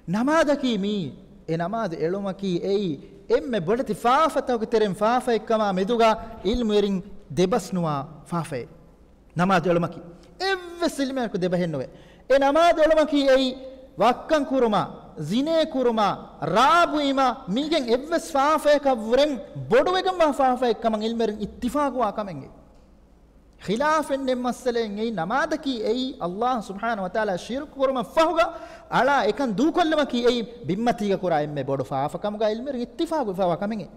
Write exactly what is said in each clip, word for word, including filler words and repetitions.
ނަމާދަކީ މީ، އެ ނަމާދު އެޅުމަކީ އެއީ، އެންމެ ބޮޑެތި ފާފަތަކުގެ ތެރެއިން ފާފައެއްކަމާ މެދުގަ ޢިލްމުވެރިން ދެބަސްނުވާ ފާފައެއް. ނަމާދު އެޅުމަކީ އެއްވެސް ޢިލްމުވެރިންނަކު ދެބަހެއްނުވޭ. އެ ނަމާދު އެޅުމަކީ އެއީ، ވައްކަން ކުރުމާ، ޒިނޭ ކުރުމާ، ރާ ބުއިމާ، މީގެން އެއްވެސް ފާފަޔަކަށްވުރެން ބޮޑުވެގެންވާ ފާފައެއްކަމަށް ޢިލްމުވެރިން އިއްތިފާޤުވާ ކަމެއް އެއީ. ޚިލާފެއް ނެތް މައްސަލައެއް އެއީ، ނަމާދަކީ އެއީ، ﷲ ސުބްޙާނަހޫ ވަތަޢާލާ ޝިރުކު ކުރުމަށްފަހުގަ އަޅާ އެކަން ދޫކޮށްލުމަކީ އެއީ، ބިންމަތީގަ ކުރާ އެންމެ ބޮޑު ފާފަކަމުގަ ޢިލްމުވެރިން އިއްތިފާޤުވެފައިވާ ކަމެއް އެއީ.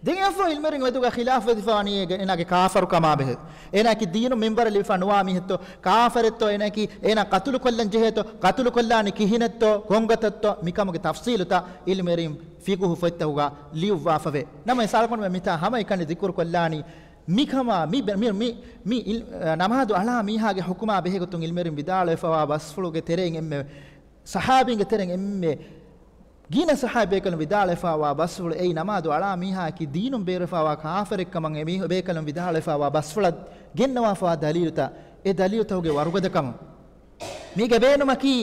ދެން އެއަށްފަހު ޢިލްމުވެރިން މެދުގަ ޚިލާފުވެފައިވާނީ އޭގެ، އޭނާގެ ކާފަރުކަމާ ބެހޭ. އޭނާއަކީ ދީނު މިންވަރަށް ލިބިފަ ނުވާ މީހެއްތޯ، ކާފަރެއްތޯ، އޭނާއަކީ އޭނާ ޤަތުލުކޮށްލަން ޖެހޭތޯ، ޤަތުލުކޮށްލާނީ ކިހިނެއްތޯ، ކޮންގޮތަށްތޯ، މިކަމުގެ ތަފްޞީލުތައް ޢިލްމުވެރިން ފިޤުހު ފޮތްތަކުގަ ލިޔުއްވާފަވޭ. ނަމަވެސް އަޅުގަނޑުމެން މިތާ ހަމައެކަނި ޛިކުރު ކޮށްލާނީ މިކަމާ، މި، މި، މި، މި ޢިލް-، ނަމާދު އަޅާ މީހާގެ ޙުކުމާ ބެހޭގޮތުން ޢިލްމުވެރިން ވިދާޅުވެފައިވާ ބަސްފުޅުގެ ތެރެއިން އެންމެ ޞަޙާބީންގެ ތެރެއިން އެންމެ ގިނަ ޞަޙާބީ ބޭކަލުން ވިދާޅުވެފައިވާ ބަސްފުޅު އެއީ، ނަމާދު އަޅާ މީހާއަކީ ދީނުން ބޭރުވެފައިވާ ކާފަރެއްކަމަށް އެ މީހު ބޭކަލުން ވިދާޅުވެފައިވާ ބަސްފުޅަށް ގެންނަވާފައިވާ ދަލީލުތައް، އެ ދަލީލުތަކުގެ ވަރުގަދަކަމުން. މީގެ ބޭނުމަކީ،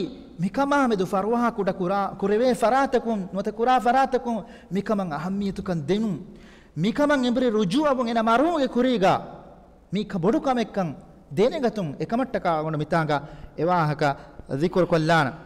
މިކަމާ މެދު ފަރުވާ ކުޑަ ކުރާ، ކުރެވޭ ފަރާތަކުން، ނުވަތަ ކުރާ ފަރާތަކުން މިކަމަށް އަހައްމިޔަތުކަން ދެނުން. މިކަމަށް އެނބުރި ރުޖޫޢަވުން އޭނަ މަރުވުމުގެ ކުރީގަ މީ ކަ-، ބޮޑު ކަމެއްކަން ދެނެގަތުން އެކަމަށްޓަކާ އަޅުގަނޑު މިތާނގަ އެ ވާހަކަ ޛިކުރު ކޮށްލާނަން.